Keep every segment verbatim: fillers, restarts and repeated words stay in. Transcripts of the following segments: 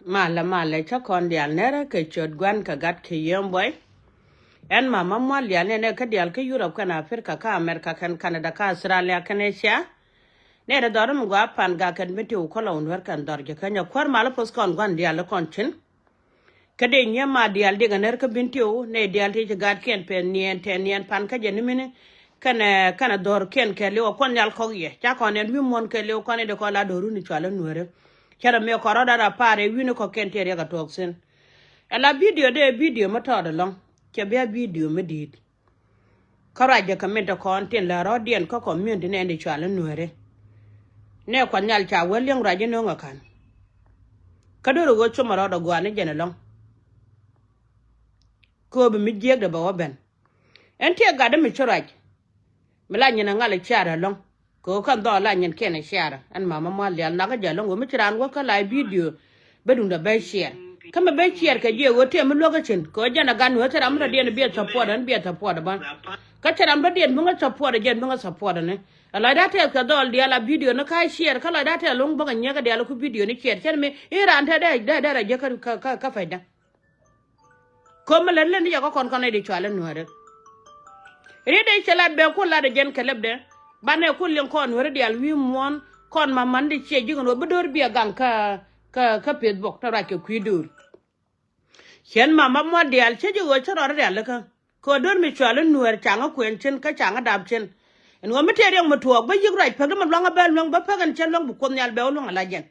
Malɛ, malɛ, cä kɔn diaal nɛrɛ kɛ ciöt Gua̱n kɛ Gat kɛ Yiëë Buɔy. Ɛn Mama Mual diaal nɛnɛ kä diaal kä Yurop kɛn Aprika kä Amerika kɛn Kanada kä Australia kɛn Asia. Nɛrɛ dhɔr mi gɔaa pan gak kɛn Bentiu kɔlɔ wun wär kɛn dhɔr ji̱ Kenya kuäär malä poth kɔn Gua̱n diaal kɔn cin. Kä dee nyiee ma diaal diɛk ɛ nɛr kä Bentiu, nɛy diaal ti ci gaatkiɛn pɛn niɛn tɛ niɛn pan kä jɛ ni mini. Kɛnɛ, kɛnɛ dhɔrkiɛn kɛɛliw ɛ kuɔn nhial kɔk yɛ ca kɔn ɛn wi̱i̱ muɔ̱n kɛɛliw kɔn in de kɔn la do̱r wun i̱ cual in nueeri. Cɛrɛ mi kɔn rɔɔdan a paar ɛ wi̱i̱ni kɔkiɛn ti riɛk a tuɔɔk thi̱n. Ɛ la bidio dee bidio mi tɔɔt ɛlɔ̱ŋ. Cɛ bia bidio mi di̱i̱t. Kä ruacɛ kɛ min te kɔn tin lɛ rɔ̱diɛn kä community nɛn di cual in nueeri. Nɛ kuath nhial ca wee liɛŋ ruac in no̱o̱ŋ ɛ ka̱n. Kä do̱r ɛ ɣöö cumɛ rɔɔdɛ gua̱a̱r ni jɛn ɛlɔ̱ŋ. Kɛ ɣöö bi mi jiääkdɛ bɛ wä ben. Ɛn tiɛ gatdä mi ci ruac. Mi la nyin ɛ ŋal ɛ ciaar ɛlɔ̱ŋ. Kɛ ɣöö kɛn dhɔɔl la nyin kiɛn ɛ ciaar ɛn Mama Mual diaal nakä jɛ ɛlɔ̱ŋ ɣöö mi ci raan wä kä la bidio. Bä duundɛ bä ciɛɛr. Kä mi bä ciɛɛr kɛ jiɛ ɣöö tëë mi luäk kä cin kɛ ɣöö jɛn a gan ɣöö thil ram mi tɔ̱diɛn biɛ support ɛn biɛ support bä. Kä thil ram tɔ̱diɛn bi ŋä support ɛ jɛn bi ŋä support ɛni. Ɛ lɔcda tɛth kɛ dhɔɔl diaal a bidio ni ka ciɛɛr kä lɔcda tɛth lo̱ŋ bä kɛ nyiäkä diaal ku bidio ni ciɛɛr cɛn mi i̱ raan te dee dee dee rɛ jiäk kä kä kä pɛcdä. Ko̱m mi lät lät ni jɛ kä kɔn kɔn nɛy di cual in nuääri. Riet dee cɛ lat bɛ kun lat ɛ jɛn kɛ lɛpdɛ. Banɛ kun liŋ kɔn nuääri diaal wi̱i̱ muɔ̱ɔ̱n kɔn ma man di ciɛ ji̱ kɛn ɣöö bi do̱r biɛ gaŋ kä kä kä peth bok tɔ ruac kɛ kui̱ do̱r. Cɛn Mama Mual diaal cä ji̱ ɣöö cä rɔɔdä rialikä. Kɛ ɣöö do̱r mi cual in nuäär caŋä kuɛn cin kä caŋä dap cin. Ɛn ɣöö mi tëë riɛk mi tuɔɔk bä yi̱k ruac päk di mi luaŋä bɛ luäŋ bä päk ɛn cä luäŋ bi Kuoth Nhial bɛ wä luäŋ ala jɛn.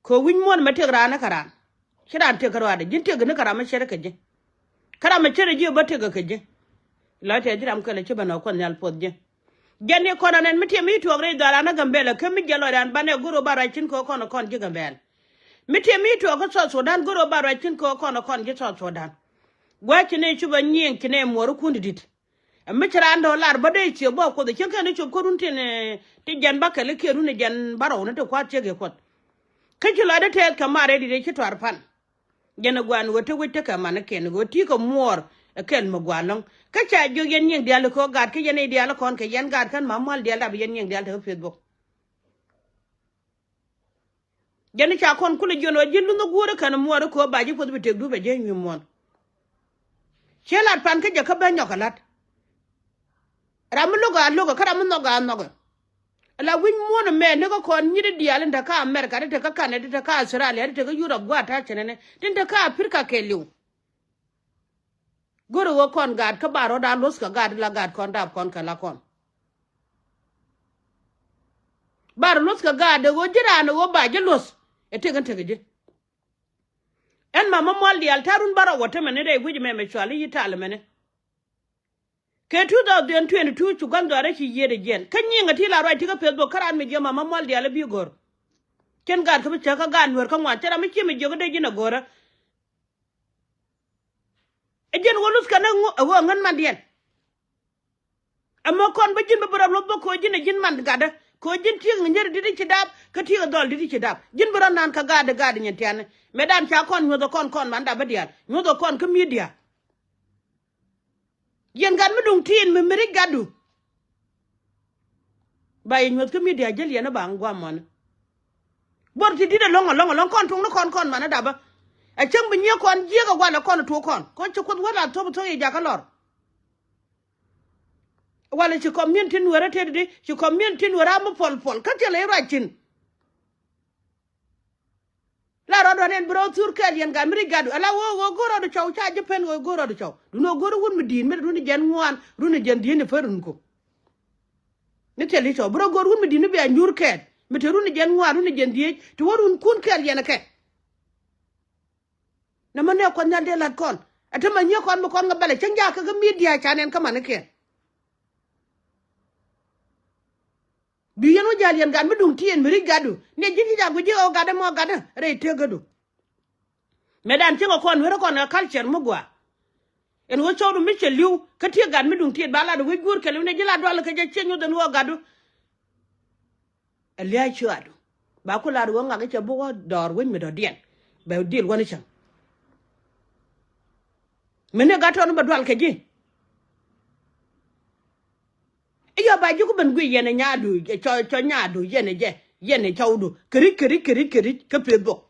Kɛ wi̱c muɔ̱ɔ̱n mɛ tëk raan ni kä raan. Ci raan tëk kä ruaadɛ ji̱n tëk ni kä ram mi cɛrɛ kɛ ji̱. Kä ram mi cɛrɛ ji̱ bä tëk kɛ ji̱. Lɔc tɛth ji̱ ram kɛl ci ben ɔ Kuoth Nhial puɔth ji̱. Jɛn ni kɔn anɛn mi tiɛ mi tuɔɔk rɛy dhɔaaran ni Gambɛla kä mi jiɛ lɔcdan banɛ go̱r ɔ ba ruac cin kɛ ɔ kɔn ɔ kɔn ji̱ Gambɛl. Mi tiɛ mi tuɔɔk kä South Sudan go̱r ɔ ba ruac cin kɛ ɔ kɔn ɔ kɔn ji̱ South Sudan. Gua̱c ci nɛ cupɛ nyiëëŋ ci nɛ muɔɔr kun ti di̱t. Ɛ mi ci raan dɔ̱ lar bä dee cië bä Kuoth cieŋ kɛn i̱ cop kä run tin ti jɛn bä kɛl ikiɛ run i̱ jɛn bä rɔw ni ti kua̱r ciek i̱ Kuoth. Kä ci lɔcdä tɛth kɛ mar rɛy di̱t i̱ ci tuar pan. Jɛn i̱ gua̱n ɣöö te wec tekɛ manikiɛn ɣöö ti̱i̱ kɛ muɔɔr ɛ kɛl mi gua̱n lɔ̱ŋ. Kä ca jiök yɛn nyiëŋ diaal i̱ kɛ ɣöö gaat kä yɛn i̱ diaal ikɔn kɛ yɛn gaat kän ma mual diaal dap yɛn nyiëŋ diaal tekɛ Facebook. Jɛn i̱ ca kɔn kulɛ jiön ɣöö ji̱n lunh ɣä guurä kɛn muɔɔr i̱ köö ba ji̱ Kuoth bi tëk dup ɛ jiäny wi̱i̱ muɔ̱ɔ̱n. Ciɛ lat pan kä jɛ kä ben nyɔk kɛ la̱t. Ram mi lo̱k a lo̱k kä ram mi nhɔk a nhɔk. Ala wi̱c muɔ̱ɔ̱n ɛmɛ ni kä kɔn nyi̱t i̱ diaal in te kä America, ti te kä Canada, ti te kä Australia, ti te kä Europe gua̱a̱th ta̱a̱ cɛnɛni, tin te kä Africa kɛɛliw. Go̱rɛ ɣöö kɔn gaat kä bar rɔ̱dan luɔ̱th kɛ gaat la gaat kɔn dap kɔn kɛ la kɔn. Bar luɔ̱th kɛ gaat ɛ ɣöö ji̱ raan ɛ ɣöö ba ji̱ luɔ̱th ɛ tëk in tekɛ ji̱. Ɛn ma ma mual diaal ta̱run bar rɔ wä tämɛni rɛy wi̱c mɛmɛ cuali yi tal mɛni. Kɛ two thousand twenty-two cu gua̱n dhɔaarä ci yiëëdɛ jiɛn kä nyiŋɛ ti la ruac ti kä Facebook kä raan mi jiɛ ma ma mual diaal ɛ bi go̱r. Cɛn gaat kä bi cäk kä gaat nueer kä ŋuan cɛ ram mi ci mi jiök kä dee ji̱n ɛ go̱rä. Ɛ jiɛn wä luth kɛn ɛ ɣöö ŋän mandiɛn. Ɛmɔ kɔn bä ji̱n bä bi rɔ luɔth bä ko̱ ji̱n ɛ ji̱n man gatdä ko̱ ji̱n tiek ŋi̱nyäri di̱t i̱ ci dap kä tiek ɛ dhɔl di̱t i̱ ci dap ji̱n bä rɔ naan kä gatdä gatdä nyin tiani. Mëë dan ca kɔn nyuɔth ɛ kɔn kɔn man dap bä diaal nyuɔth ɛ kɔn kä midia. Yɛn gat mi duŋ tin mi mi ric gatdu. Ba yɛ nyuɔth kä midia jäl yɛn ɛ ba ŋ guam mɔni. Buɔr ti di̱t ɛlɔ̱ŋ ɛlɔ̱ŋ ɛlɔ̱ŋ kɔn tuŋni kɔn kɔn manä dapä. Ɛ cäŋ bi nyiee kɔn jiɛk ɛ gualɛ kɔn ɛ tuɔɔk kɔn kɔn ci Kuoth wä la thop thop yɛ jakä lɔr. Walɛ ci community nueerä tëëdi di ci community nueerä mi puɔl puɔl kä thilɛ i̱ ruac thi̱n. La rɔɔdun ɛn bi rɔ thur kɛɛl yɛn gat mi ric gatdu ala ɣöö ɣöö go̱o̱r rɔɔdu cɔw ca ji̱ pen ɣöö go̱o̱r rɔɔdu cɔw dun ɣöö go̱o̱r run mi di̱i̱t mi run jiɛn ŋuan run jiɛn dhiec ni pär run ko. Ni thil i̱ cɔw bi rɔ go̱o̱r run mi di̱i̱t mi bia nyuur kɛɛl mi te run jiɛn ŋuan run jiɛn dhiec ti wä run kun kɛɛl yɛn ɛ kɛ. Nɛ mɛ nɛ kuɔth nhial dee la̱t kɔn ɛ te mɛ nyiee kɔn mi kɔn ŋä bɛlɛ cäŋ jakä kä midia ca nɛn kä manikiɛn. Bi yɛn wä jäl yɛn gat mi duŋ ti yɛn mi ric gatdu ni ji̱n ci jak guic ji̱ ɣɔw gatdä mɔ gatdä rɛy tëkädu. Mëë dan cieŋ ɛ kɔn weri kɔn ɛ culture mi gua. Ɛn ɣöö cɔwdu mi cɛ li̱w kä tiek gat mi duŋ ti yɛn ba lat ɛ wec guur kɛ li̱w ni ji̱ la dual kɛ jɛ ciɛ nyuth ɛn ɣöö gatdu. Ɛ lia̱a̱ cuaadu ba ku lat ɣöö ŋak i̱ cɛ buk ɣä dɔɔr wec mi dɔ̱diɛn bɛ dil wä ni cäŋ. Mi ni gat tɔn bɛ dual kɛ ji̱. Iyɔ ba ji̱ ku ben guic yɛn ɛ nyaadu cɔ cɔ nyaadu yɛn ɛ jɛ. Yɛn ɛ cawdu kɛ ri̱c kɛ ri̱c kɛ ri̱c kɛ ri̱c kä Facebook.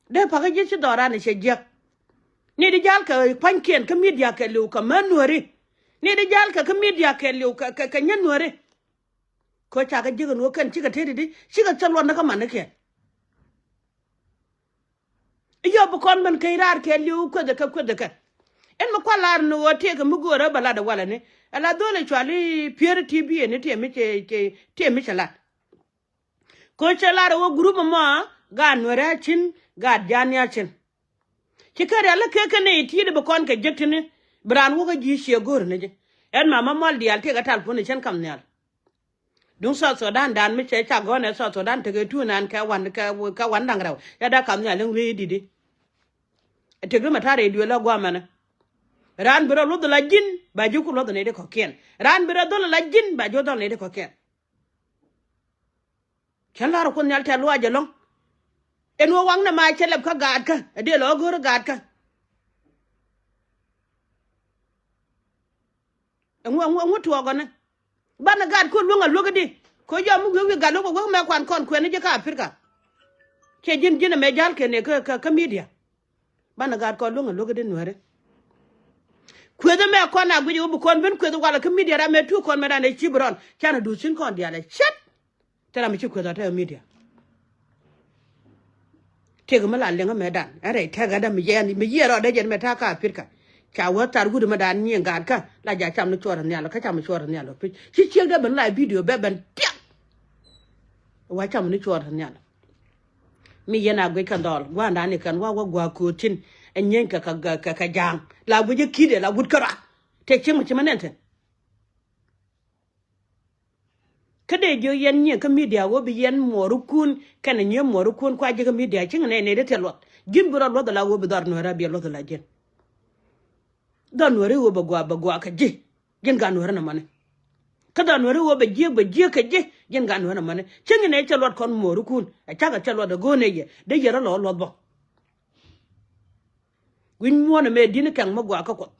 Dee pakä ji̱ ci dhɔran ɛ cɛ jiäk. Ni di jal kɛ pa̱nykiɛn kä media kɛ li̱w kɛ män nuäri. Ni di jal kɛ kä media kɛ li̱w kɛ kɛ nyän nuäri. Kɛ ca kɛ jiäk ɛn wä kɛn cikɛ teti di cikɛ cä luɔt ni kä manikiɛn. I̱ yɔ bi kɔn ben keny raar kɛ li̱w kuethɛ kɛ kuethɛ kɛ. Ɛn mi kua̱r lar ni ɣöö tiɛɛkɛ mi göörä bɛ lat ɛ walɛ ni. Ɛ la dhol ɛ cuali pier ti bi ɛn ni tiɛ mi cɛ tiɛ mi cɛ lat. Kɛ cɛ lar ɛ wä group ɛmɔ gaat nuɛrɛ a cin gaat jani a cin. Ci kɛ rial lä kek kɛ nɛy ti̱i̱t bi kɔn kɛ jek tini. Bi raan wä kä ji̱ ciɛ go̱o̱r ni ji̱. Ɛn mama mual diaal tiɛɛkɛ tal puɔ̱n ɛ cɛn kam nhial. Duŋ South Sudan dan mi cɛ ca gɔ̱n ɛ South Sudan tekɛ tuun an kɛ wan kɛ kɛ wan da̱ŋ rɛw. Ya da kam nhial in wi̱i̱ di̱t i̱. Tek di ma ta̱rɛ i̱ duël a guamɛnɛ. Raan bi rɔ luɔth la ji̱n ba ji̱ ku luɔth nɛy di kɔ̱kiɛn. Raan bi rɔ dhol la ji̱n ba ji̱ dhol nɛy di kɔ̱kiɛn. Cä la̱r kun nhial tɛ̈th luaac ɛlɔ̱ŋ. Ɛn ɣöö waŋnɛ ma cɛ lɛp kä gaatkä ɛ dee lɔ go̱o̱r gaatkä. Ɛŋu ɛŋu ɛŋu tuɔɔkɔnɛ. Banɛ gaat kuɔt luäŋ a luäk i̱di. Kɛ jɔam mi wi̱i̱ wi̱i̱ gat luäk bɛ wek mɛ kuan kɔn kuɛn ni ji̱ kä Aprika. Cɛ ji̱n ji̱n ɛmɛ ja̱l kɛn ɛ kä kä media. Banɛ gaat kɔn luäŋ a luäk i̱di nuɛri. Kueth ɛmɛ kɔn a guic ɛ wä bi kɔn ben kueth walɛ kä media ram mɛ tuuk kɔn mɛ dan ɛ cip rɔn canɛ duth cin kɔn diaal ɛ cɛt. Te ram mi ci kueth a te media. Tiek mi la liŋ mɛ dan ɛn rɛy tɛk ɛdä mi yɛn mi yiɛn rɔɔdɛ jɛn mɛ ta̱a̱ ka Aprika. Ca wä thar wut mɛ dan nyiëŋ gaatkä la ja cam ni cuɔr nhial kä cam ni cuɔr nhial pic ci ciek dee ben la bidio bɛ ben tiɛk. Wa cam ni cuɔr nhial. Mi yɛn a guic kɛ dhɔl gua̱a̱ndan ni kɛn wa wä gua̱a̱ kööt cin ɛ nyieny kɛ kɛ kɛ ja̱a̱ŋ la guic ɛ ki̱dɛ la wut kärɔa. Te cieŋ mi ci mɛ nɛn thin. Kä dee jiök yɛn nyiëë kä media ɣöö bi yɛn muɔɔrikun kɛnɛ nyiëë muɔɔrikun kua ji̱ kä media cieŋ nɛy nɛy dee thil luɔth. Ji̱n bi rɔ luɔth ala ɣöö bi dhɔr nuɛɛrä bi luɔth ala ji̱n. Dhɔr nuɛɛrä ɣöö bɛ gua̱a̱ bɛ gua̱a̱ kɛ ji̱. Ji̱n gat nuɛɛrä nɔmɔni. Kä dhɔr nuɛɛrä ɣöö bɛ jiëk bɛ jiëk kɛ ji̱. Ji̱n gat nuɛɛrä nɔmɔni cieŋ nɛy cɛ luɔt kɔn muɔɔrikun ɛ cakɛ cɛ luɔt ɛ go̱o̱r nɛy yɛ dee yɛ rɔ lɔ luɔth bä. Wi̱c muɔ̱ɔ̱n ɛmɛ di̱n kɛŋ mi gua̱a̱ kä Kuɔth.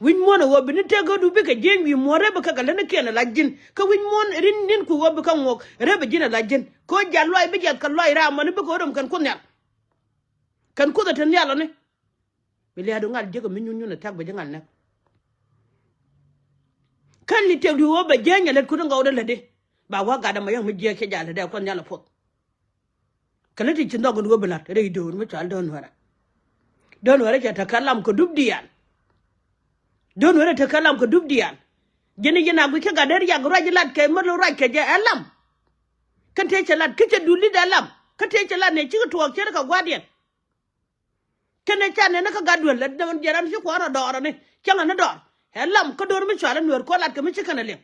Wi̱c muɔ̱ɔ̱n ɛ ɣöö bi ni tëk ɣöö du bikɛ jieny wi̱i̱ muɔ̱ɔ̱n rep bikɛ kɛ lätnikiɛn ala ji̱n. Kä wi̱c muɔ̱ɔ̱n rin ni̱n ku ɣöö bikɛ ŋuɔ̱k rep ɛ ji̱n ala ji̱n. Kɛ ɣöö jial luaac bi jiath kɛ luaac raam mɔni bikɛ ɣöö röm kɛn Kuoth Nhial. Kɛn Kuoth ɛ te nhial ɔni. Bi lia̱a̱du ŋa̱l jiäk ɛ mi nyun nyun ɛ thiak bi ji̱ ŋa̱l nɛk. Kɛn ni tëk du ɣöö bɛ jieny ɛ lät kut in gɔwdɛ lätdi. Ba wä gat ɛmɔ yäŋ mi jiääk cɛ jal lätdɛ Kuoth Nhial ɛ puɔth. Kɛ lät ti ci nhɔk in wä bi la̱t rɛy döör mi cɔal döör nuɛrɛ. Döör nuɛrɛ cɛ tekɛ lam kɛ dup diaal. Döör nuɛrɛ tekɛ lam kɛ dup diaal. Ji̱n ji̱n a guic kä gat dee riak ruac ilat kɛ mär ruac kɛ jɛ ɛ lam. Kɛn tëë cɛ lat kä cɛ dul dit ɛ lam kä tëë cɛ lat nɛ cikɛ tuɔɔk cɛ ri kɛ gua̱a̱rdiɛn. Kɛn ɛ ca nɛn kä gat duel la jɛ ram ci kuɔn rɔ dɔɔrɔ ni cäŋɛ ni dɔɔr ɛ lam kä döör mi cɔal inuɛr kuɔ lat kɛ mi ci kɛn ɛ liŋ.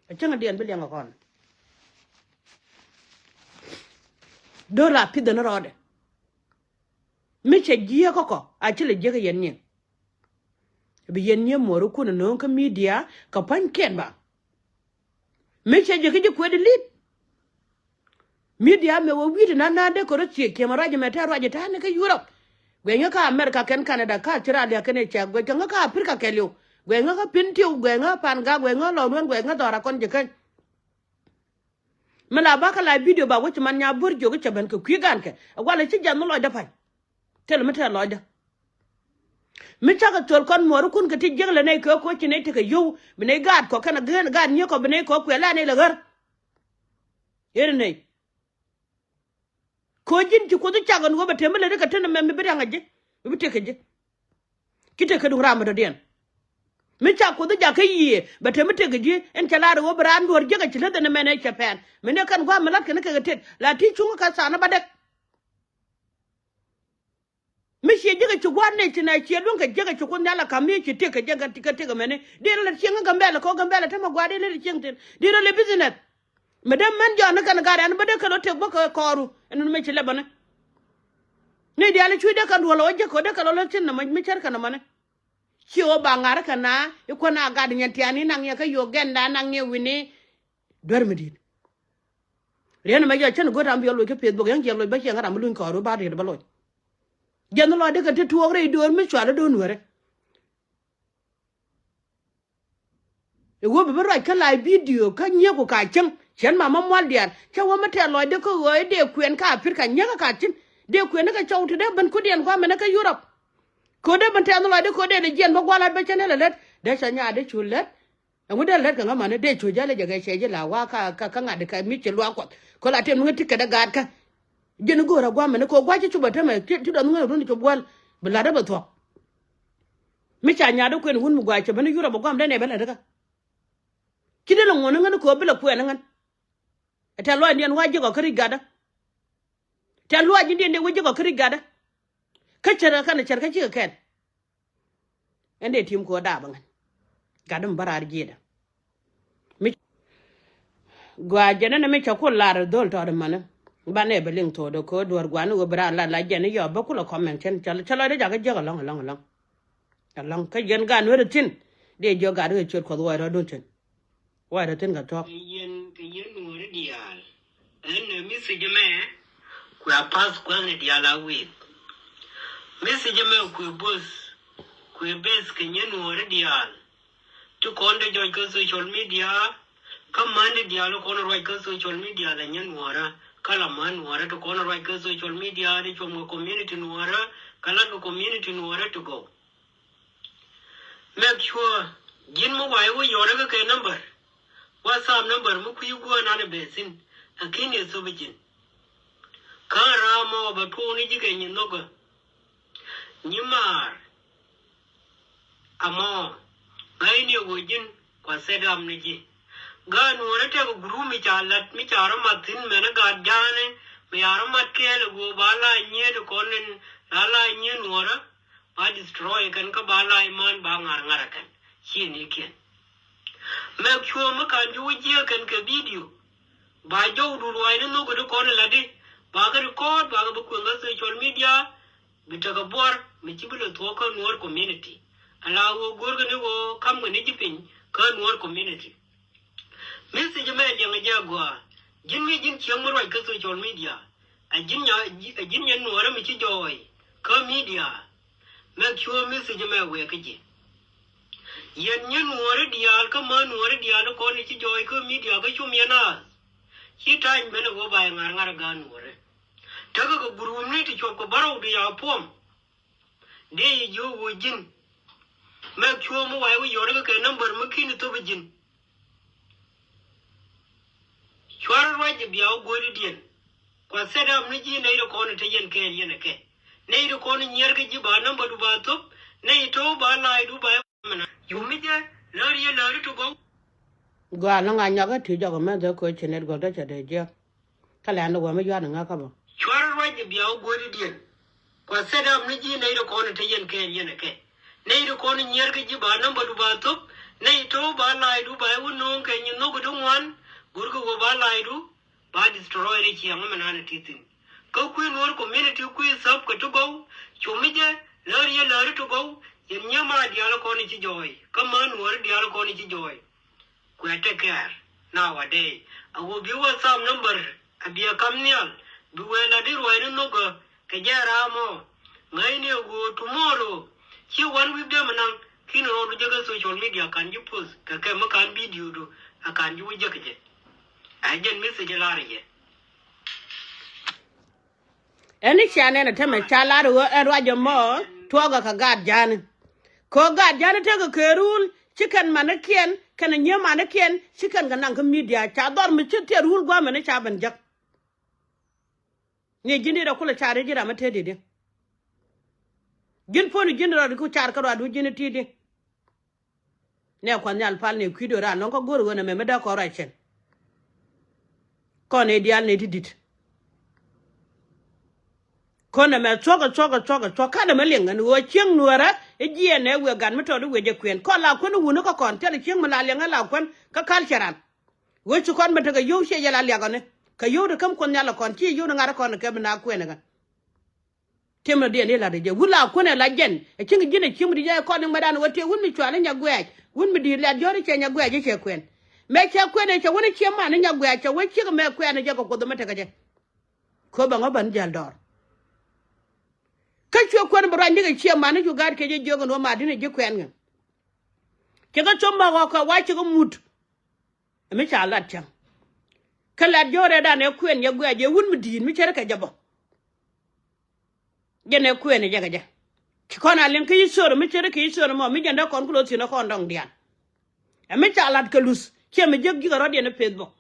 A cäŋ a diɛn bi liɛŋ a kɔn. Do̱r a pith ni rɔɔdɛ. Mi cɛ jiäk kä kɔ a ci lɛ jiäk yɛn nyin. Bi yɛn nyin muɔr kun a no̱o̱ŋ kä midia kɛ pa̱nykiɛn ba. Mi cɛ jiäk kä ji̱ kuet ilit. Midia mɛ wä wi̱i̱t inan naan dee kɛ rɔ thiek kiɛmɛ ruac ɛmɛ tɛ̈ ruac i̱ ta̱a̱ni kä Yurop. Guɛnyä kä America kɛn Canada kä Australia kɛn ɛ cɛ guɛc kɛ ŋä kä Africa kɛɛliw. Guɛnyä kä Pintiw guɛnyä Pangak guɛnyä Lɔŋ Nuɛn guɛnyä dhɔra kɔn ji̱ käny. Mi la bakä la bidio ba wä ci man nya bur jiök i̱ cɛ ben kɛ kui̱ gankɛ. Ɛ walɛ ci jiath mi lɔcdä pa̱ny. Thilɛ mi tɛɛ lɔcdä. Mi cakɛ thöl kɔn muɔrikun kɛ ti jiäk lɛ nɛy kɛ koci nɛy tekɛ yio̱w bi nɛy gaat kɔ kɛnɛ gaat nyiek kɔ bi nɛy kɔ kuɛ la nɛy lɛ ɣär. Ëë nɛy. Ko̱ ji̱n ci Kuoth cak ɛn ɣöö bɛ te mi lät kɛ te ni mɛm mi bi riaŋ ɛ ji̱ mi bi tek kɛ ji̱. Ci tek kɛ duŋ ram mi dɔ̱diɛn. Mi cak Kuoth jakä yiëë bɛ te mi tek kɛ ji̱ ɛn cɛ lar ɛ ɣöö bi raan duɔ̱ɔ̱r jiäk ɛ ci läth ɛn ɛmɛn ɛ cɛ pɛn mi ni kɛn gua̱a̱m mi la̱t kɛn kɛ kɛ tet la ti cuŋ kɛ tha̱a̱n ɛ ba dek. Mi ciɛ jiäk ɛ ci gua̱a̱r nɛy ci na ciɛ luäŋ kɛ jiäk ɛ ci Kuoth Nhial a ka̱m mi ci tëk kɛ jiäk kɛ tëk ɛmɛni. Dee rɔ lɛ cieŋ kä Gambɛla kɛ ɣöö Gambɛla te mɛ gua̱a̱r dee lɛ cieŋ thi̱n dee rɔ lɛ business. Mɛ dee mɛn jɔɔni kɛn gat ɛn bä dee kɛ lɔ tëk bä kɛ kɔɔru ɛn mi ci lɛpɛni. Ni diaal i̱ cuc dee kɛn duɔl ɔ jiäk kɛ dee kɛ lɔ lɛ thi̱n nɔmɔ mi cär kɛ nɔmɔni. Ci ɣöö ba ŋa̱r kɛ na i̱ kuäär na gat nyɛn tiani naŋ yɛ kä Uganda naŋ yɛ wi̱ni. Duer mi di̱i̱t. Riɛn ɛmɛ jɔ cän go̱o̱r ram bi yɔ loc kä Facebook yäŋ ciɛ loc bä ciɛ ŋä ram mi luny kɔɔr wä ba riet bä loc. Jiɛn lɔcdä kɛ ti tuɔɔk rɛy döör mi cual i̱ do̱n nuɛrɛ. I̱ wä bi bi ruac kä live video kä nyiëëku ka cieŋ. Cien mama mual diaal cä wä mi tɛ̈r lɔcdä kä ɣöö i̱ dee kuɛn ka pir ka nyiäkä ka cin. Dee kuɛn ni kɛ cɔw ti dee ben kudiɛn gua̱a̱mɛn kä Europe. Kɛ ɣöö dee ben tɛ̈r ni lɔcdä kɛ ɣöö dee lɛ jiɛn bä gua̱a̱r lat bä cä ni lɛ lät. Dee cä nyaat dee cu lät. Ɛŋu dee lät kɛ ŋä mani dee cu jälɛ jɛ kɛ cɛ ji̱ la wa ka, ka, ka ŋa̱t dee kɛ mi ci luaak Kuɔth. Kɛ la tɛm ni ŋä ti kɛ dee gaatkä. Ji̱n i̱ go̱o̱rä gua̱a̱mɛn kɛ ɣöö gua̱a̱c ci cupä tämɛ ti, ti dɔth ŋä run cop gua̱l. Bi la̱t dee bɛ thuɔ̱k. Mi ca nyaat dee kuɛn wun mi gua̱a̱c cɛ ben Europe gua̱a̱m dee nɛ bä la̱t kä. Ci dee lɛ ŋuɔ̱n ni ŋän kɛ ɣöö bi lɛ kuɛn ni ŋän. Tɛ̈th luaacdiɛn wa ji̱ kɔ kä ri̱c gatdä. Tɛ̈th luaacdiɛn dee wä ji̱ kɔ kä ri̱c gatdä. Kä cär kä kɛn cär kä cikɛ kɛn. Ɛn dee tim kɛ ɣöö daapä ŋän. Gatdä mi bä raar ji̱dä. Mi gɔaa jɛn ɛn mi cä ku lar dhol tɔɔt ɛmɛni. Banɛ bɛ liŋ tho̱o̱dɛ kɛ ɣöö duɔ̱ɔ̱r gua̱a̱r ni ɣöö bi raar lat la jɛn i̱ yɔɔ bä kulɛ comment cɛn cä, cä lɔcdä jakä jiäk ɛlɔ̱ŋ ɛlɔ̱ŋ ɛlɔ̱ŋ. Ɛlɔ̱ŋ kä yɛn gaat Nuäärä thi̱n dee jiök gaat kä ciöt Kuɔth Wuɔcdä dun thi̱n. Wuɔcdä thi̱n kɛ thuɔ̱k. Kɛ yɛn, kɛ yɛn Nuäärä diaal. Ɛn ɛ message mɛ kuɛ a pass kuɛŋni diaal a wi̱i̱. Message mɛ kuɛ both, kuɛ beth kɛ nyɛn Nuäärä diaal. Ti kɔn dee jɔc kä social media. Kä män di diaal kɔn ruac kä social media la nyɛn Nuäärä. Kä la män Nuäärä ti kɔn ruac kä social media di cuɔm kɛ community Nuäärä. Kä lat kɛ community Nuäärä ti gɔw. Make sure ji̱n mi wa̱i̱ wä yɔrä kä kɛ number. WhatsApp number mi kui̱ guɔ̱ɔ̱n an ɛ bɛ thi̱n. Lakin yɛ thop ji̱n. Kä ram mɔ bɛ tuɔɔk ni ji̱ kɛ nyi nhɔkä. Nyi maar. Amɔ ŋa̱cni ɛ ɣöö ji̱n kua set up ni ji̱. Gaat Nuäärä tɛk group mi ca lat mi ca rɔ mat thi̱n mɛn ɛ gaat ja̱a̱ni mi ca rɔ mat kɛɛl ɛ ɣöö ba la nyiet kɔn in la la nyiet Nuäärä. Ba destroy kɛn kä ba la iman ba ŋa̱r ŋa̱r ɛ kɛn. Ciɛ ni kiɛn. Make sure mi ka̱n ji̱ wä jiäk kɛn kɛ video. Ba jɔwdu ruaacni nhök kɛ ti kɔn in la di ba kɛ record ba kɛ bi kueŋ kä social media. Bi tekɛ buɔr mi ci bi lɛ thuɔ̱k kä Nuɔr community. Ala ɣöö go̱o̱rkɛ ni ɣöö ka̱mkɛ ni ji̱ piny kä Nuɔr community. Message mɛ liɛŋ jɛ agɔaa. Ji̱n mi ji̱n cieŋ mi ruac kä social media. A ji̱n nya, a ji̱n nyɛ Nuɔrä mi ci jɔɔy kä media. Make sure message mɛ wëë kä ji̱. Yɛn nyɛ Nuɔrä diaal kä mä Nuɔrä diaal kɔn ci jɔɔy kä media kä cum yɛn a. Ci ta̱ny ben a ɣöö ba yɛ ŋa̱r ŋa̱r a gaat Nuɔrä. Tekɛ kɛ group ni ti cuɔp kɛ bärɔw di ya puɔm. Dee yɛ jiök ɣöö ji̱n. Make sure mi wa̱i̱ wi̱c yɔt kɛ kɛ number mi ki̱n thop ji̱n. Cuarɛ ruac jɛ bia wä guäridiɛn. Kua set up ni ji̱ nɛy ti kɔn te yɛn kɛɛl yɛn ɛ kɛ. Nɛy ti kɔn nyiɛr kä ji̱ ba number du ba thop. Nɛy to̱ ba la̱a̱c du ba yɛ mɛna. Yumi jɛ lär yɛ lär ti gɔw. Gɔaa lɔŋ a nyakä ti jɔk mɛ dhɛ koc ci net gɔl dä cɛ dee jiɛk. Kä lɛn ni wä mi yuan ŋä kä bä. Cuarɛ ruac jɛ bia wä guäridiɛn. Kua set up ni ji̱ nɛy ti kɔn te yɛn kɛɛl yɛn ɛ kɛ. Nɛy ti kɔn nyiɛr kä ji̱ ba number du ba thop. Nɛy to̱ ba la̱a̱c du ba yɛ wä no̱o̱ŋ kɛ nyi nhok ti ŋuan. Go̱rkɛ wä ba la̱a̱c du. Ba destroy ri ciɛŋ mɛ nanɛ ti thi̱n. Kä kui̱ Nuɔr community kui̱ thäp kɛ ti gɔw. Cumi jɛ lär yɛ lär ti gɔw. Yɛn nyiema diaal kɔn ci jɔɔy. Kä män Nuɔr diaal kɔn ci jɔɔy. Kuɛ take care nowadays. A wä bi WhatsApp number a bi a kam nhial. Bi wee la di ruac ni nhok kɛ jɛ ram mɔ. Ŋäcni a wä tomorrow. Ci one week dee mi naŋ. Kin rɔɔdu jɛ kä social media kan ji̱ post kɛ kɛ mi kan video du a kan ji̱ wä jɛ kɛ jɛ. A jɛn message lar jɛ. Ɛn i̱ cia nɛn ɛ tämɛ ca lar ɣöö ɛn ruac ɛmɔ tuɔɔkɛ kɛ gaat ja̱a̱ni. Kɛ ɣöö gaat ja̱a̱ni tekɛ kɛ rul ci kɛn manikiɛn kɛn ɛ nyiee manikiɛn ci kɛn kɛ naŋ kä media ca dhɔr mi ci tiɛt rul gua̱a̱mɛn i̱ ca ben jäk. Ni ji̱n dit ɛ kulɛ car i̱ ji̱ ram mi te di̱t i̱ ji̱n puɔ̱n i̱ ji̱n rɔɔd i̱ ku car kä ruaadu ji̱n i̱ ti̱i̱t i̱. Nɛ kuath nhial pal nɛ kui̱dö raan lɔ̱ŋ kä go̱r ɣöö nɛmɛ mi dee kɔn ruac cɛn. Kɔn nɛ diaal nɛ ti di̱t. Kɔn nɛmɛ thuɔ̱k ɛ thuɔ̱k ɛ thuɔ̱k ɛ thuɔ̱k kä nɛmɛ liɛŋ ɛn ɣöö cieŋ nuäärä i̱ jiɛɛn nɛ wëë gat mi tɔt i̱ wëë jɛ kuɛn kɔn la kuän i̱ wuni kä kɔn thilɛ cieŋ mi la liɛŋ ɛ la kuän kä kal cɛ ran. Ɣöö ci kɔn mi tekɛ yio̱w ciɛ jɛ la liakɔni kɛ yio̱w ti käm kuɔth nhial ɛ kɔn ci yio̱w ti ŋa̱t ɛ kɔn kɛ mi na kuɛn ɛ kɛn. Tiɛmɛ diɛn i̱ la̱t jɛ wut la kuänɛ la jɛn ɛ cieŋ ji̱n ɛ cieŋ mi di jɛ kɔn i̱ ŋuɛ̈dan ɛ wä tiɛ wut mi cual i̱ nyaguɛɛc wut mi di̱i̱t liat jɔ̱ɔ̱r i̱ cɛ nyaguɛɛc i̱ cɛ kuɛn. Mɛ cɛ kuɛn ɛ cɛ wun i̱ cieŋ man i̱ nyaguɛɛc cɛ wä ciek mɛ kuɛn ɛ jɛ kɛ kuoth ɛmɛ tekɛ jɛ. Köpɛ ŋɔ bän jäl dɔɔr. Kä cuɛ kuɛn bi ruany nikɛ cieŋ man i̱ cu gaat kɛ jɛ jiök ɛn wä mat di̱n ɛ ji̱ kuɛn ŋɛ. Cɛ kɛ cop ma ɣɔk kɛ wa cɛ kɛ mut. Ɛ mi ca lat cäŋ. Kä lat jɔ̱ɔ̱rɛ dan ɛ kuɛn yɛ guɛc ɛ wun mi di̱i̱t mi cɛ rɛ kɛ jɛ bä. Jɛn ɛ kuɛn ɛ jɛ kɛ jɛ. Ci kɔn a liŋ kä history mi cɛ rɛ kɛ history mɔ mi jɛn dee kɔn ku lo̱th thi̱n ɛ kɔn dɔŋ diaal. Ɛ mi ca lat kɛ luth ciɛ mi jiäk ji̱ kɛ rɔ̱diɛn ɛ Facebook.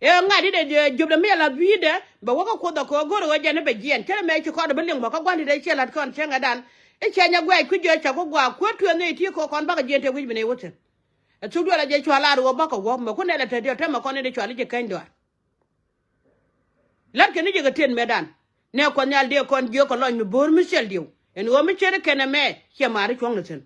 Ëë ŋa̱t i̱ dee jiöpdɛ mi ala bi̱i̱dɛ bɛ wä kä kuoth ɛ kɛ ɣöö go̱r ɣöö jɛn i̱ bɛ jiɛɛn cä rɛ mɛ ci kɔn ɛ bi liŋ bä kä gua̱n ti dee ciɛ la̱t kɔn cäŋ ɛ dan. I̱ cɛ nyɛ guɛc kui̱ jiö cɛ ku gua̱a̱k kuäär tuɛɛth ni i̱ ti kɛ kɔn bakɛ jiɛɛn tëë wi̱c bi ni wä thi̱n. Ɛ thuk duɔl a jɛ cua lar ɣöö bakɛ wä mɛ kun nɛ lɛ te diɔl te mɛ kɔn i̱ dee cua li jɛ kɛny dɔaar. La̱t kɛn i̱ jɛ kɛ tien mɛ dan. Nɛ kuɔth nhial dee kɔn jiök kɛ lɔny mi bo̱o̱r mi cɛl diw ɛn ɣöö mi cɛr kɛn ɛmɛ. Ciɛ ma̱a̱ri cuɔ̱ŋ ni thi̱n.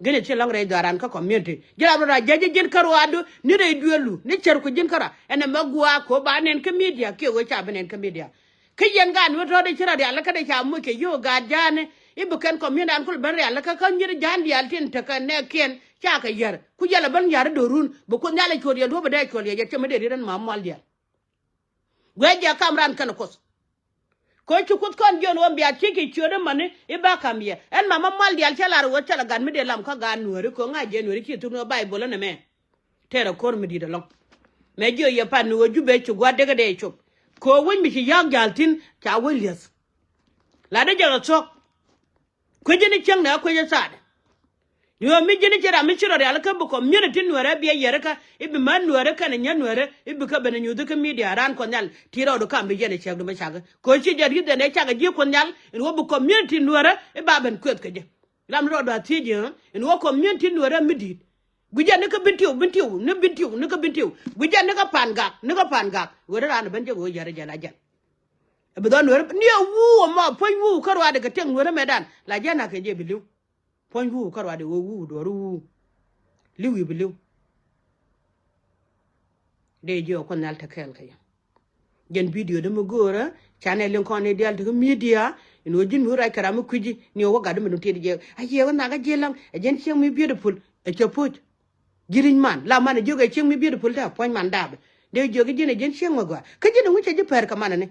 Gin ɛ ci lɔ̱ŋ rɛy dhɔaaran kä community ji̱ rap rɔ ra jäc ji̱ ji̱n kärɔaadu ni rɛy duëëlu ni cɛr ku ji̱n kärɔa ɛn ɛmɛ gua̱a̱k ko̱ ba nɛn kä media kiɛ ɣöö ca bi nɛn kä media. Kä yɛn gaat ni wä tɔ̱ɔ̱dɛ ci rɔ rialikä dee ca moc kɛ yio̱o̱k gaat ja̱a̱ni i̱ bi kɛn community an kul ben rialikä kä nyir ja̱a̱n diaal tin tekɛ nɛɛkiɛn. Ca kɛ yär ku yɛl ɛ ben ya̱r i̱ do̱run bi kuoth nhial ɛ cuɔl yɛ duɔ̱p ɛ dee cuɔl yɛ yɛt cɛ mi dee riet ɛn ma̱a̱m mual diaal. Guɛc jɛ kam ran kɛn kuoth. Kɛ ci kuoth kɔn jiɔn ɣöö bia thiec kɛ ciöt ɛmɔni i̱ ba ka̱m yɛ ɛn mamä mual diaal cä lar ɣöö cä lɛ gat mi dee lam kä gaat nuääri kɛ ɣöö ŋa̱c jɛ nuääri ci thuk ni ɣöö Baibol ɛn ɛmɛ. Tɛɛr ɛ ko̱r mi di̱i̱t ɛlɔ̱ŋ. Mɛ jiö yɛ pat ni ɣöö Jubɛ ci gua̱t dee kɛ dee cop. Kɛ ɣöö wec mi ci ya̱a̱k ja̱a̱l thi̱n ca wec li̱eth. La dee jɛ kɛ thuɔ̱k. Kuecä ni cieŋ nɛ kuecä thaat. Ni ɣöö mi ji̱n i̱ ci ram mi ci rɔ rialikä bi community nuäärä biɛ yɛrikä i̱ bi män nuäärä kɛnɛ nyän nuäärä i̱ bi kä ben inyuuthi kä media raan kuɔth nhial ti rɔɔdu kam bi yɛn i̱ cäk du mi cak. Kɛ ɣöö ci jɛ ri̱th ɛn ɛ cakɛ ji̱ kuɔth nhial in ɣöö bi community nuäärä i̱ ba ben kueth kɛ jɛ. Lam rɔɔdu a thiec i̱ in ɣöö community nuäärä mi di̱i̱t. Gui̱cɛ ni kä bin tiw bin tiw ni bin tiw ni kä bin tiw gui̱cɛ ni kä pa̱a̱n gak ni kä pa̱a̱n gak ɣöö raan ben jɛ ɣöö yɛrɛ jɛ la jɛn. Ɛ bi dhɔn nuäärä ni ɛ wuu ɛmɔ puɔ̱ny wuu kä ruaadɛ kɛ tiɛŋ nuäärä mɛtdan la jɛn akɛ jɛ bi li̱w. Puɔ̱ny wuu kä ruaadɛ ɣöö wuu duɔ̱ɔ̱r wuu. Li̱w i̱ bi li̱w. Dee jiɛ ɔ kuɔth nhial te kɛɛl kɛ yɛ. Jɛn bidio dee mi go̱o̱rä canɛ liŋ kɔn ni diaal te kä midia. In ɣöö ji̱n mi wä ruac kɛ ram mi kui̱ci ni ɣöö wä gat dee mi dun tiɛt jɛ a yiëë wä nhak a jiɛ läŋ ɛ jɛn cieŋ mi beautiful. Ɛ cɛ po̱c. Ji̱ ri̱c man la man ɛ jiök ɛ cieŋ mi beautiful te puɔ̱ny man daapɛ dee jiök i̱ ji̱n ɛ jɛn cieŋ mi gɔaa kä ji̱n ɛ ŋucɛ ji̱ pɛr kɛ manɛ ni.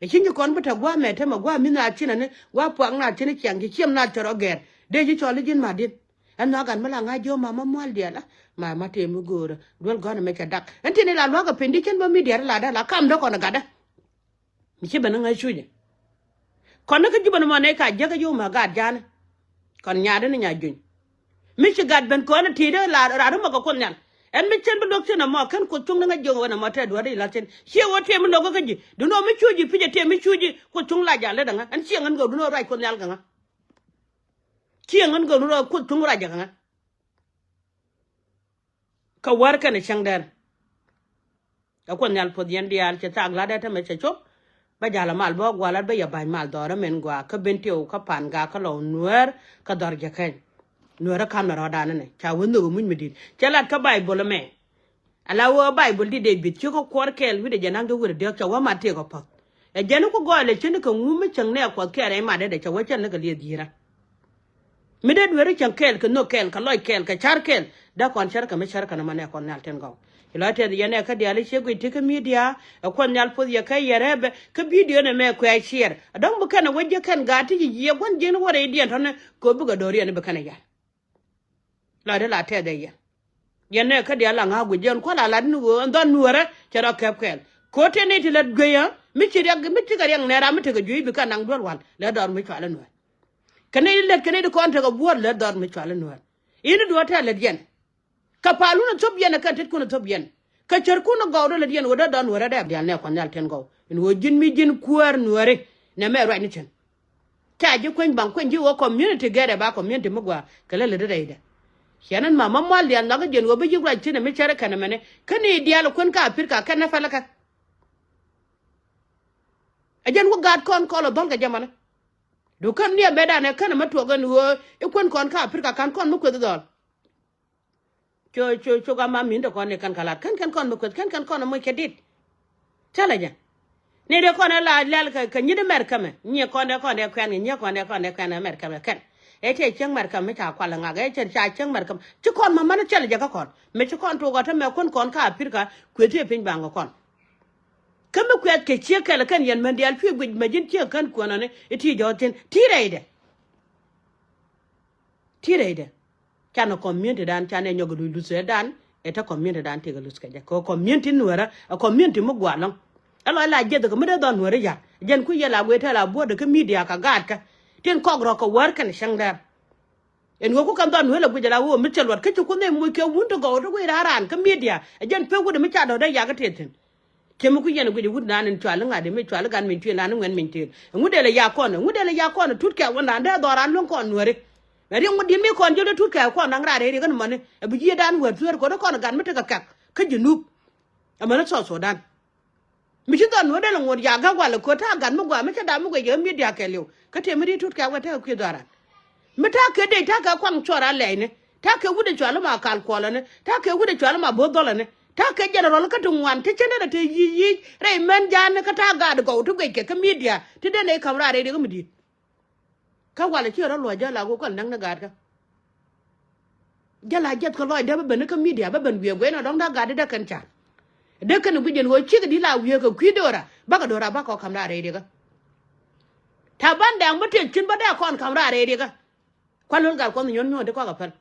Ɛ ci nyi kɔn bi te gua̱a̱ mɛt te mɛ gua̱a̱ mi naath cinɛ ni gua̱a̱ puak naath cinɛ ciaŋ ci ciɛm naath cɛ rɔ gɛr. Dee ci cɔl i̱ ji̱n ma̱t di̱n. Ɛn nhɔaak gat mi la ŋa̱c ji̱ ɣä ma ma mual diaal a ma ma tëë mi göörä duel gɔ̱n ɛmɛ cɛ dak. Ɛn tin i̱ la lua̱k ɛ piny di cin bä mi diaal i̱ la dee la kam dee kɔn ɛ gat dee. Mi ci ben ni ŋäc cucɛ. Kɔn ni kä ji̱ ben mɔ nɛy ka jiäkä ji̱ ɣä ma gaat ja̱a̱ni. Kɔn nyaatdä ni nya juny. Mi ci gat ben kɔn ti̱i̱dä la raar ri mɔ kɛ kuoth nhial. Ɛn mi cen bi luäk cin ɛmɔ kɛn kuoth cuŋ ni ŋäc jiök wen ɛmɔ tɛt duɔ̱ɔ̱r i̱ la̱t cin ciɛ ɣöö tiɛm mi lo̱k kä ji̱ duundɛ ɣöö mi cuuc ji̱ pi̱c ɛ tiɛm mi cuuc ji̱ kuoth cuŋ la ja̱l i̱ däŋä ɛn ciɛ ŋän gäk duundɛ ɣöö ruac kuoth nhial kɛ ŋä. Ciɛ ŋän gäk duundɛ ɣöö kuoth cuŋ ruac jɛ kɛ ŋä. Kä wär kɛnɛ cäŋ dɛr. Ɛ kuoth nhial puɔth yɛn diaal cɛ thaak la̱tdɛ tämɛ cɛ cop. Bä ja̱l ɛ mal bä gua̱a̱r la̱t bä yɛ ba̱ny mal dhɔrä min gua̱a̱ kä ben tiɛw kä pa̱a̱n gaak kä lɔw nuäär kä dhɔr jɛ kɛny. Nuäärä ka̱n mɛ rɔ̱ɔ̱dan ɛnɛ ca wä nhök ɛ muc mi di̱t cɛ lat kä Baibol ɛmɛ. Ala wä Baibol di̱t dee bi̱t ciök kä kuɔr kɛɛl wi̱cdɛ jɛ na̱ŋ dee wër diäk cɛ wä mat tiɛk ɛ pa̱th. Ɛ jɛn i̱ ku gɔɔy lɛ cäŋ ni kɛ ŋum mi cäŋ nɛ ɛ kuɔth kɛɛl ɛ i̱ matdɛ dɛ cɛ wä cäl ni kɛ lieth yi̱i̱rä. Mi dee dueeri cäŋ kɛɛl kɛ nhök kɛɛl kɛ lɔc kɛɛl kɛ ca̱r kɛɛl dee kɔn cär kɛ mi cär kɛ nɔmɔ nɛ kɔn nhial tin gɔw. Ci lɔc tɛth yɛn ɛ kä diaal i̱ ciek guic ti kä midia ɛ kuɔth nhial puɔth yɛ kä yɛ rɛpɛ kä bidio nɛ mɛ kuɛ ciɛɛr. Ɛ dɔ̱ŋ bi kɛn ɛ wä jiäk kɛn gaat ti ci yiëë gua̱n ji̱n wä rɛydiɛn tɔ̱nɛ kɛ ɣöö bikɛ do̱riɛn i̱ bi kɛn ɛ yal. Lɔcdä la tɛth ɛ yɛn. Yɛn nɛ kä diaal la ŋa̱a̱k guic yɛn kua̱l a lat ni ɣöö ɛn dhɔn nuäärä cɛ rɔ kɛp kɛɛl. Ko̱ tëë nɛy ti lät guic ɛ mi ci riɛk mi cikɛ riɛk nɛ ram mi tekɛ juey bi kɛ naŋ duel wal lät dhɔr mi cual ɛ nuäär. Kɛ nɛy ti lät kɛ nɛy ti kɔn tekɛ buɔ̱ɔ̱r lät dhɔr mi cual ɛ nuäär. I̱ni duɔ̱ɔ̱r tɛ̈ lät yɛn. Kɛ pa̱a̱lun ɛ thop yɛn ɛ kɛn tetkun ɛ thop yɛn. Kɛ cärkun ɛ gɔw rɔ lät yɛn ɣöö dee dhɔr nuäärä dee diaal nɛ kuɔth nhial tin gɔw. In ɣöö ji̱n mi ji̱n kuäär nuääri nɛ mɛ ruac ni cin. Ca ji̱ kueny baŋ kueny ji̱ ɣöö community gɛrɛ ba community mi gua̱a̱ kɛ lä lät rɛydɛ. Ciɛn ɛn ma ma mual diaal nhɔakä jiɛn ɣöö bi yi̱k ruac thi̱n ɛ mi cärä kɛn ɛmɛnɛ kä ni diaal ɛ kuän kä Aprika kɛn ɛ pälä kɛ. Ɛ jɛn wä gaat kɔn kɔl ɛ dhɔl kɛ jɛ mɔnɛ. Duŋ kän ni ɛ bɛt danɛ kän ɛmɛ tuɔk ɛn ɣöö i̱ kuän kɔn kä Aprika ka̱n kɔn mi kueth i̱ dhɔl. Co co co gama min de kɔn ni kɛn kɛ lat kɛn kɛn kɔn mi kueth kɛn kɛn kɔn mi kɛ dit. Cä lɛ jɛ. Ni de kɔn ɛ la lɛl kɛ kɛ nyit Amerika mɛ nyiɛ kɔn dɛ kɔn dɛ kuɛn kɛ nyiɛ kɔn dɛ kɔn dɛ kuɛn Amerika mɛ kɛn. Ɛ tɛ cieŋ Amerika mi ca kual ŋak ɛ cɛ ca cieŋ Amerika mɛ ci kɔn ma mani cä lɛ jɛ kä kɔn mi ci kɔn tuɔk ɔ te mɛ kun kɔn kä Aprika kueth ti piny baŋ kɛ kɔn. Kä mi kuɛth kɛ ciek kɛl kɛn yɛn män diaal cuɛ guic mɛ ji̱n ciek kän kuɔnɔni iti jɔɔth tin ti rɛydɛ. Ti rɛydɛ. Canɛ community dan, canɛ nyɔk luc luth ɛ dan, ɛ te community dan tëëkɛ luth kɛ jɛ. Kɛ community Nuɛrä, ɛ community mi gua̱a̱ lɔ̱ŋ. Ɛ lɔc la jiɛth kɛ mi dee dhɔn Nuɛrä ya̱r. Jɛn kui̱ yɛ la guiy te la buɔ̱ɔ̱dɛ kä media kɛ gaatkä. Tin kɔk rɔ̱k kɛ wäär kɛn cäŋ dɛr. Ɛn ɣöö ku kɛn dhɔn Nuɛrä la guic ala ɣöö mi cɛ luɔt kä ci kun nɛy muc kɛ wun ti gɔw ti guiy raar raan kä media. Ɛ jɛn pek wut mi ca dɔ̱k dee yak kä tëë thi̱n. Cɛ mi ku yɛn guic wut nan in cual iŋa̱t mi cual igan min cuël nan iŋuɛn min tëël. Ɛŋu dee lɛ ya kɔn, ɛŋu dee lɛ ya kɔn tut kɛ wun nan dee dhɔran luäŋ kɔn Nuɛri. Mɛ riɛŋ wut di̱t mi kɔn jiöl dee tut kɛ kɔn da̱ŋ raar rɛy riɛk ɛn mɔni. Ɛ bi jiɛ dan wär thueer kɔn kɔn gat mi tekɛ kɛk kä Junub. Ɛmɛn South Sudan. Mi ci dhɔn Nuɛri dee lɛ ŋot ya gak walɛ ko̱ ta̱a̱ gat mi gua mi cɛ dam mi guic kɛ media kɛɛliw. Kä tëë mi ri̱t tut kɛ wä tekɛ kui̱ dhɔran. Mi ta̱a̱ kɛ dec ta̱a̱ kɛ kuaŋ cuɔr a lɛɛcni. Ta̱a̱ kɛ wut ɛ cual ma kal kuɔlɛni. Ta̱a̱ kɛ wut ɛ cual ma bo̱o̱th dhɔlɛni. Ta̱a̱ kɛ general kä ti ŋuan ti cä nɛn a te yic yic rɛy mɛn ja̱a̱ni kä ta̱a̱ gaat gɔw ti guic kɛ kä media ti den ɛ ka̱m raar rɛy riɛk mi di̱i̱t. Kä walɛ ci rɔ luɔ̱c jɛ la ɣöö kɔn näk ni gaatkä. Jɛ la jiɛth kä lɔcdä bä ben kä media bä ben wiee guic nɔ dɔ̱ŋ da̱k gaat di dee kɛn ca̱r. Dee kɛn guic jɛn ɣöö cikɛ di la wiee kɛ kui̱ do̱ra bakɛ do̱ra bakɔ ka̱m raar rɛy riɛkä. Ta̱a̱ ban dɛŋ bä tëë cin bä dee kɔn ka̱m raar rɛy riɛkä. Kua̱n lo̱l gat kuɔth nyuɔ̱n nyuɔ̱n ti kɔakɛ päl.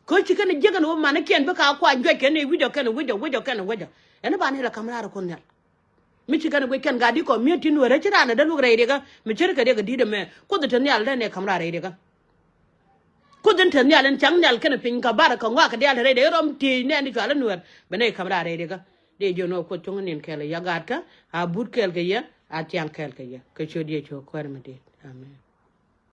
Kä ci kɛn jiäk ɛn ɣöö manikiɛn bikɛ a kuany juɛc kɛn i̱ wi̱cɔ kɛn i̱ wi̱cɔ wi̱cɔ kɛn i̱ wi̱cɔ. Ɛn i̱ ba ni lɛ ka̱m raar ɛ Kuoth Nhial. Mi ci kɛn guic kɛn gat di kɔmi̱et ti Nuɛɛrä ci raan ɛ dee luäk rɛy riɛkä mi ce̱tkɛ riɛk ɛ di̱t ɛmɛ Kuoth ɛ te nhial dee ni ka̱m raar rɛy riɛkä. Kuoth in te nhial in ca̱ŋ nhial kɛn piny kä bar kä ŋɔak kɛ diaal te rɛy dee rɔm tiey nɛɛn ti cual in Nuɛɛr bɛ ni ka̱m raar rɛy riɛkä. Dee jiön ɣöö Kuoth cuŋ in kɛɛl ɛ yɛ gaatkä a but kɛɛl kɛ yɛ a thiaŋ kɛɛl kɛ yɛ kɛ ciöt Yecu Kuäär mi di̱i̱t. Amen.